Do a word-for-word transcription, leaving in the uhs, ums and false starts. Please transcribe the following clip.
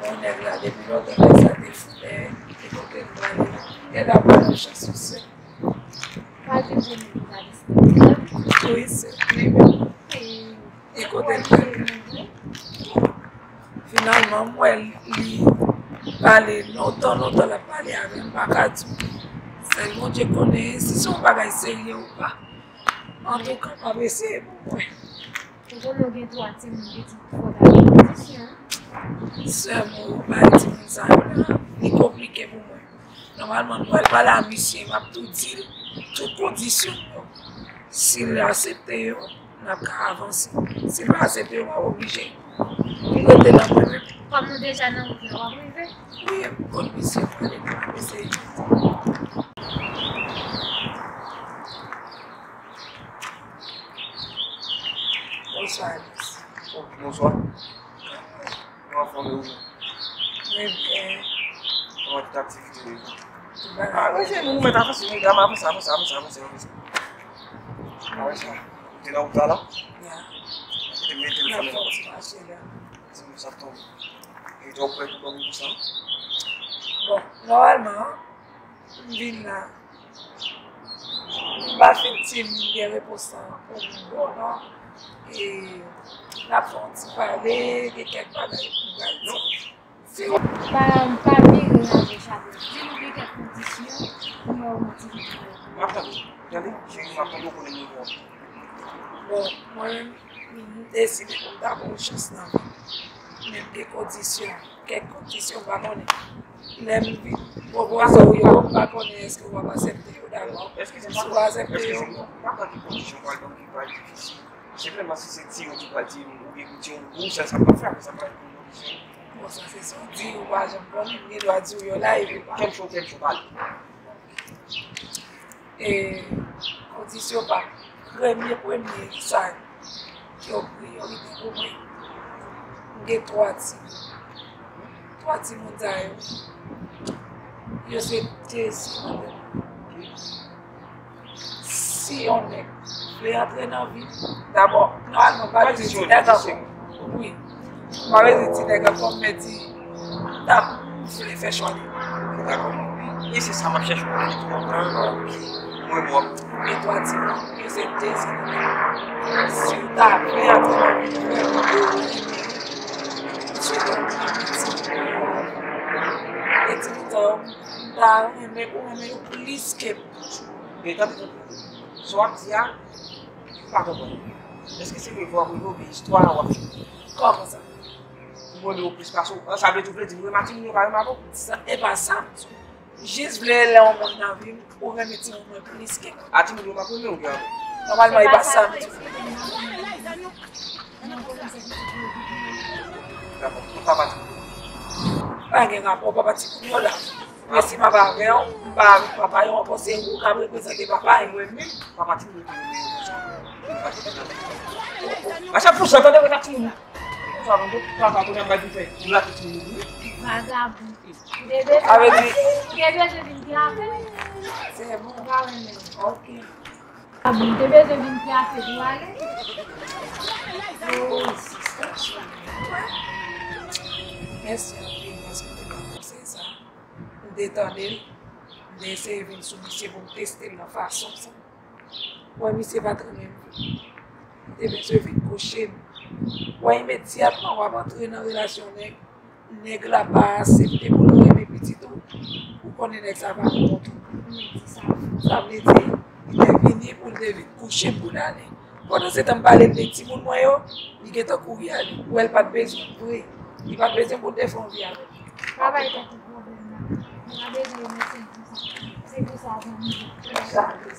Bon, nèg la, depi lontan, nèg sa te fou, men li te kote l prale. Gen la pran yon chans sou sèl. Pa gen moun ki ta deside. Wi, se li menm. E kote l prale. Finalman, m wè li pale lontan, lontan l ap pale avè m, m pa ka di w. Sèl Bondye konnen si se yon bagay serye ou pa. Antouka, m ap eseye pou mwen. Ou konnen w gen twa timoun pitit, fò w ta gen kondisyon. Sè m, ou bay timoun sa yo la, li konplike pou mwen. Nòmalman, m pral pale a misye, m ap tou di l tout kondisyon m yo. Si l aksepte yo, n ap ka avanse. Si l pa aksepte yo, m ap oblije rete nan mwen menm. Kòm nou deja nan wout la, w ap rive? Wi, m konn misye pale, m ap eseye. Bonswa, Alex. Oh, bonswa. Kòman anfòm ou menm? Mwen byen. Kòman tout aktivite yo? Tout bagay. Ah, mwen, se nou, mwen ta fè, se nou, dam, avanse, avanse, avanse, avanse, avanse. Ah, wè sa. Ou te nan wout la, la? Ya. Ou te mete telefòn nan. N ap fè yon ti mache la. Se nou sa tonbe. E ou prè pou dòmi konsa? Bon, nòmalman, m vin la. M pa fin di m gen repons lan pou m bon, non. E n ap fè yon ti pale, gen kèk bagay pou m pral di. Non. Si w pa, pa vire avè chapo. Di nou gen kèk kondisyon pou mwen yon ti videyo. M ap tande. Tande, cheri, m ap tande w konnen nivo w. Bon, mwen menm, m deside pou m ta ba w chans nan vi. Men m gen kondisyon. Kèk kondisyon, m pa konnen. Lè m vin pwopoze w yo, m pa konnen èske w ap aksepte yo dabò. Si w aksepte yo, bon. M pa pran ki kondisyon w pral ban m ki pral difisil. Senpleman, si se ti yon ki pral di m, oubyen pou ti yon gwo sèl sa m ap fè, apre sa, m pa gen kondisyon. Bon, sa se si w di, ou pa janm konnen, m gen dwa di w yo la, epi w pa. Kèm cho, kèm cho, pale. E kondisyon pa m, premye, premye sa ki yon priyorite pou mwen, m gen twa timoun. Twa timoun sa yo, yo se dezi nan tèt mwen. Si yon nèg vle antre nan vi m, dabò, nòmalman, m pa bezwen ti nèg ankò. Wi. M pa bezwen ti nèg ankò, m mèt di, m ta vle fè chwa li. Dakò. E se sa m ap chèche pou li. Mwen, mwen. E twa timoun, yo se dezi. Si w ta vle antre nan vi m, m swete w byen piti. E timoun sa yo, m ta renmen pou renmen yo plis ke m toujou. E tanpri, tanpri. Sa w ap di a, m pa konprann. Èske se vre w ap rive oubyen istwa a w ap fè? Kòman sa? M renmen w plis pase w. An, sa vle di w vle di m renmen a timoun yo pa renmen avè w? Sa, e pa sa m di w. Jis vle lè yon moun nan vi m, ou renmen timoun mwen plis ke m. A timoun yo m ap renmen w gen avè w? Nòmalman, e pa sa m di w. Dakò. Papa timoun yo? Pa gen rapò, papa timoun yo la. Men si m ap avè w, m pa avèk papa yo ankò, se ou k ap reprezante papa yo. Mwen menm, papa timoun yo te renmen yo konsa. Mwen pa te konn avè yo. A chak fwa sa, tande, wè, timoun yo. Konsa, mwen, papa, kounye a m pral vin fè, m lage timoun yo. Vagabon. Sa vle di, ou te bezwen vin trape? Se bon. Ou pa renmen. Ok. Vagabon, ou te bezwen vin trape pou ale? Oh, sista, cheri. Mèsi anpil paske w te ban m konsèy sa. M te tande l, m te eseye vin sou misye pou m teste l nan fason sa. Wè, misye pa t renmen m. Li te bezwen vin kouche m. Wè, imedyatman w ap antre nan relasyon nèg, nèg la pa aksepte pou l renmen pitit ou, ou konnen nèg sa pa gen kontwòl. Sa vle di, li te vini pou l te vin kouche m pou l ale. Pandan se tan m pale de timoun mwen yo, li gentan kouri ale. Ou wè l pa t bezwen m vre. Li pa t bezwen pou l te fè yon vi avè m. Pa bay tèt ou pwoblèm nan. Ou pa bezwen remèsye l pou sa. Se pou sa, zanmi. Sa vle